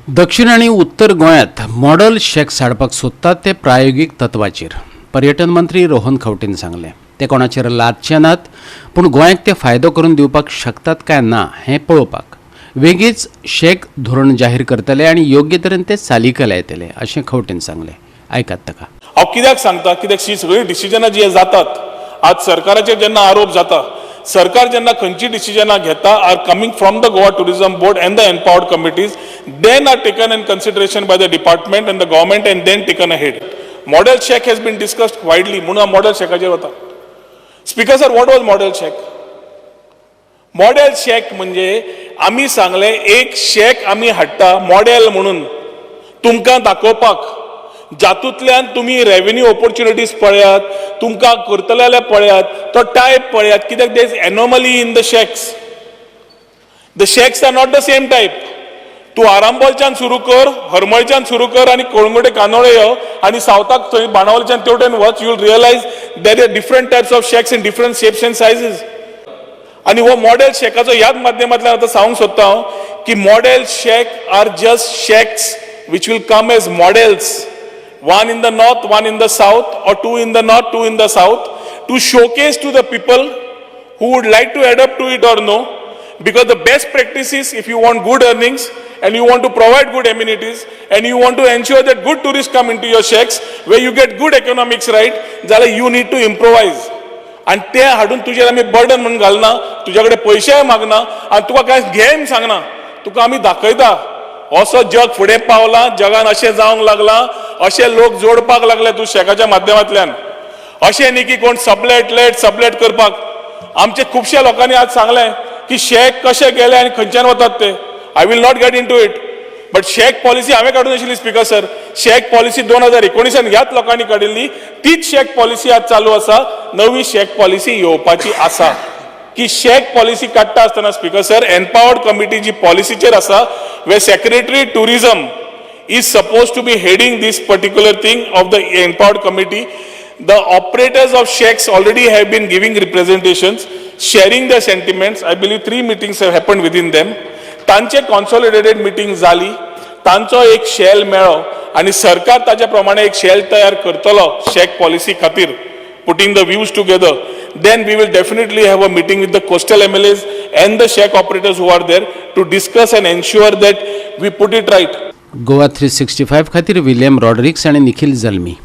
दक्षिण आनी उत्तर गोंयांत मॉडल शॅक्स हाडपाक सोदतात ते प्रायोगीक तत्वाचेर, पर्यटन मंत्री रोहन खंवटेन सांगलें. ते कोणाचेर लादचे नात, पूण गोंयाक ते फायदो करून दिवपाक शकतात काय ना हें पळोवपाक वेगींच शॅक धोरण जाहीर करतले आनी योग्य तरेन ते चालीक लायतले, अशें खंवटेन सांगलें. आयकात ताका. हांव कित्याक सांगता, कित्याक ही सगळीं डिसिजनां जी जातात, आज सरकाराचेर जेन्ना आरोप जाता, सरकार जेन्ना खंयची डिसिजनां घेता are coming from the Goa Tourism Board and the empowered committees, then are taken in consideration by the department and the government and then taken ahead. Model shack has been discussed widely, म्हणून हांव model शॅकाचेर वता. Speaker sir, what was model shack? Model shack म्हणजे आमी सांगले, एक shack आमी हाडटा model म्हणून तुमकां दाखोवपाक, जातूंतल्यान तुमी रेवेन्यू ऑपॉर्च्युनिटीज पळयात, तुमकां करतले जाल्यार पळयात, तो टायप पळयात, कित्याक there is anomaly in the shacks. The shacks are not the same type. तूं आरांबोलच्यान सुरू कर, हरमळच्यान सुरू कर आनी कळंगुटे, कांदोळे यो आनी सावथाक थंय बाणावलेच्यान तेवटेन वच, you will realize there are different types of shacks in different shapes and sizes. आनी हो मॉडेल शॅकाचो ह्याच माध्यमांतल्यान आतां सांगूंक सोदता हांव की model shack are just shacks which will come as models, one in the north, one in the south, or two in the north, two in the south, to showcase to the people who would like to adapt to it or no. Because the best practice is, if you want good earnings and you want to provide good amenities and you want to ensure that good tourists come into your shacks where you get good economics, right, जाल्यार you need to improvise. आनी ते हाडून तुजेर आमी burden म्हणून घालना, तुज्या कडेन पयशेय मागना आनी तुका कांय घे म्हूण सांगना. तुका आमी दाखयता, असो जग फुडें पावलां, जगान अशें जावंक लागलां, अशे लोक जोडपाक लागले तूं शॅकाच्या माध्यमांतल्यान. अशें न्ही की कोण सबलेट लेट सबलेट करपाक. आमचे खुबश्या लोकांनी आज सांगलें की शॅक कशे गेले आनी खंयच्यान वतात ते. I will not get into it, but shack policy हांवें काडूंक नाशिल्ली, स्पिकर सर. शॅक पॉलिसी 2019 ह्याच लोकांनी काडिल्ली. तीच शॅक पॉलिसी आज चालू आसा. नवी शॅक पॉलिसी येवपाची आसा की शॅक पॉलिसी काडटा आसतना, स्पिकर सर, एम्पावर्ड कमिटी जी पॉलिसीचेर आसा, where Secretary Tourism is supposed to be heading this particular thing of the empowered committee. The operators of shacks already have been giving representations, sharing their sentiments. I believe three meetings have happened within them. तांचे consolidated meeting जाली, तांचो एक shell मेळ्ळो आनी सरकार ताच्या प्रमाणे एक शेल तयार करतलो शॅक पॉलिसी खातीर. Putting the views together, then we will definitely have a meeting with the coastal MLAs and the shack operators who are there to discuss and ensure that we put it right. Goa 365 खातीर William Rodrigues आनी निखिल जल्मी.